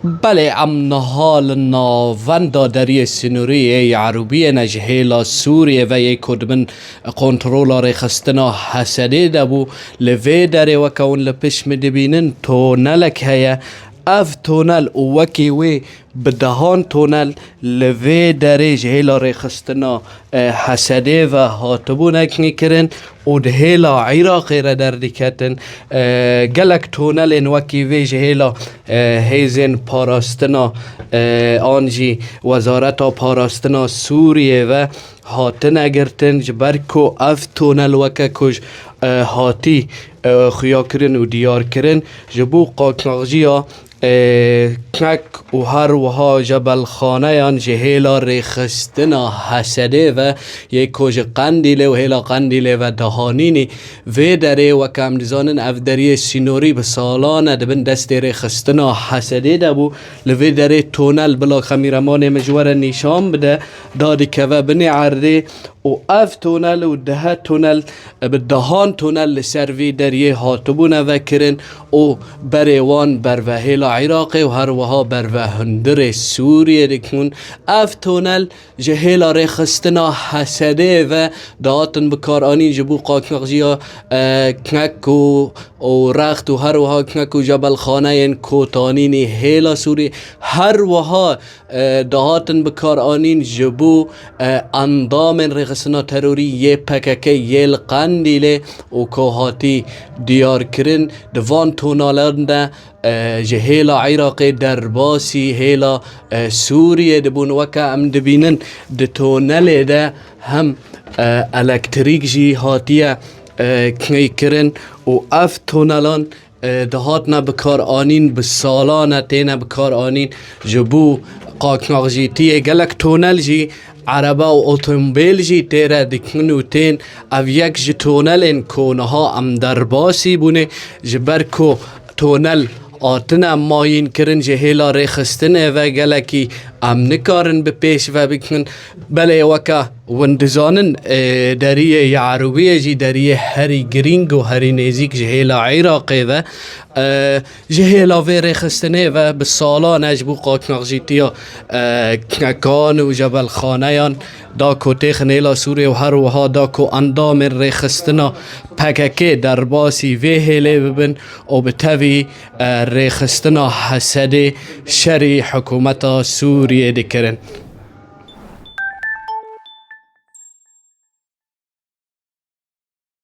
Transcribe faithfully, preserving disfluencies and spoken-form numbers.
Belê, em niha li navenda deriyê sînorî yê Yerûbiyê ne, ji hêla Sûriyê ve yê ku di bin kontrola rêxistina Hesedê de bû. Li vê derê weke hûn li pişt min dibînin tonelek heye. Ev tonel û wekî wê bi dehan tonel li vê derê ji hêla rêxistina, e, Hesedê ve hatibûne kirin û di hêla Iraqê re derdiketin. E, gelek tonelên wekî vê ji hêla, e, hêzên parastina, e, an jî Wezareta Parastina Sûriyê ve hatine girtin, ji ber ku ev tonel weke ku ji, e, hatî, e, xuyakirin û diyarkirin, ji bo qaknaxjiya, e, Knek û her wiha Jebelxaneyan ji hêla rêxistina Hesedê ve yê ku ji Qendîlê û hêla Qendîlê ve dihanînî. Vê derê, weke em dizanin, ev deriyê sînorî bi salan e di bin destê rêxistina Hesedê de bû. Li vê derê tonel, bila kamîremanê min ji we re nîşan bide, dadikeve binê erdê û ev tonel û dehe tonel, bi dehan tonel li ser vî deriyê hatibûne vekirin û berê wan berve hêla Iraqê û her wiha berve hundirê Sûriyê dikin. Ev tonel ji hêla rêxistina Hesedê ve dihatin bikaranîn ji bo qaknaxjiya, e, Knek û, û Rext û her wiha Knek û Jebelxaneyên Kotanînî hêla Sûrî. Her wiha, e, dihatin bikaranîn ji bo, e, endamên rêxistina terorî yê P K K yê li Qendîlê û ku hatî diyarkirin di van tonalan de, e, ji hêla Iraqê derbasî hêla, e, Sûriyê dibûn. Weke em dibînin, di tonelê de hem, e, elektrîk jî hatiye, e, kirin û ev tonelan, e, dihatine bikaranîn, bi salan e têne bikaranîn ji bo qaknaxjîtiyê. Gelek tonel jî, erebe û otomobîl jî tê re dikin û tên. Ev yek ji tonelên ku niha em derbasî bûne, ji ber ku tonel hatine mayîn kirin ji hêla rêxistinê ve, gelekî em nikarin bi pêş ve bikin. Belê, weke hûn dizanin, e, deriyê Yerûbiyê jî deriyê herî girîng û herî nêzîk ji hêla Iraqê ve, e, ji hêla vê rêxistinê ve bi salan e ji bo qaknaxjîtiya, e, Knekan û Jebelxaneyan da ku têxin hêla Sûriyê û her wiha da ku endamên rêxistina P K K derbasî vê hêlê bibin û bi tevî, e, rêxistina Hesedê şerî hikûmeta Sûriyê dikirin.